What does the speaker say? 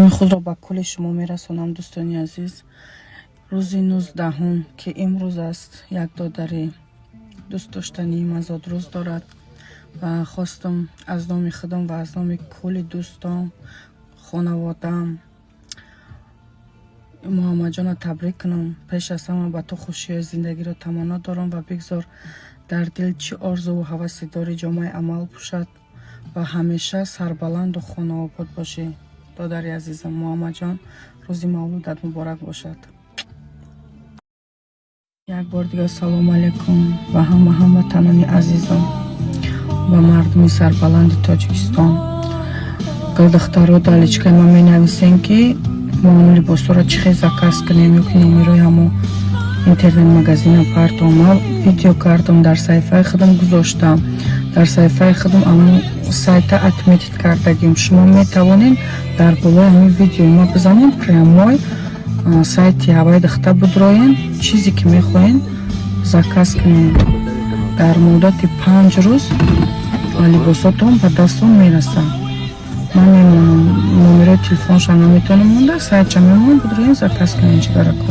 Саломи худро ба кулли шумо мерасонам, дӯстони азиз. Рӯзи 19-ум, ки имрӯз аст, як додари дӯстдоштании ман зодрӯз дорад ва хостам аз номи худам ва аз номи кулли дӯстон, хонаводаам Муҳаммадҷонро табрик кунам. Пеш аз ҳама ба ту хушиҳои зиндагиро таманно дорам ва бигзор дар дил чӣ орзуву ҳавасе дорӣ, ҷомаи амал пӯшад ва ҳамеша сарбаланду хонаобод бошӣ. Додари азизам Муҳаммадҷон, рӯзи мавлудат муборак бошад. Як бор дигар салому алайкум ба ҳама ҳамватанони азизам, ба мардуми сарбаланди Тоҷикистон. Гулдухтаро дар личкаи ман менависем, ки мо он либосҳоро чӣ хел заказ кунем ё ки номерои ҳамо интернет-магазина партом. Ман видео кардам, дар саҳифаи худам гузоштам, дар саҳифаи худам ҳамон сайта отметить кардагим. Шумо метавонед дар болои ҳамин видеои ма бизанед, прямой сайти ҳаваи духта будроен, чизе ки мехоҳед, заказ кунед. Дар муддати 5 рӯз либосотон ба дастон мерасад. Ман мемонам, номерои телефонша наметавонам монда, сайтша мемонам, будроен, заказ кунед, чигарако.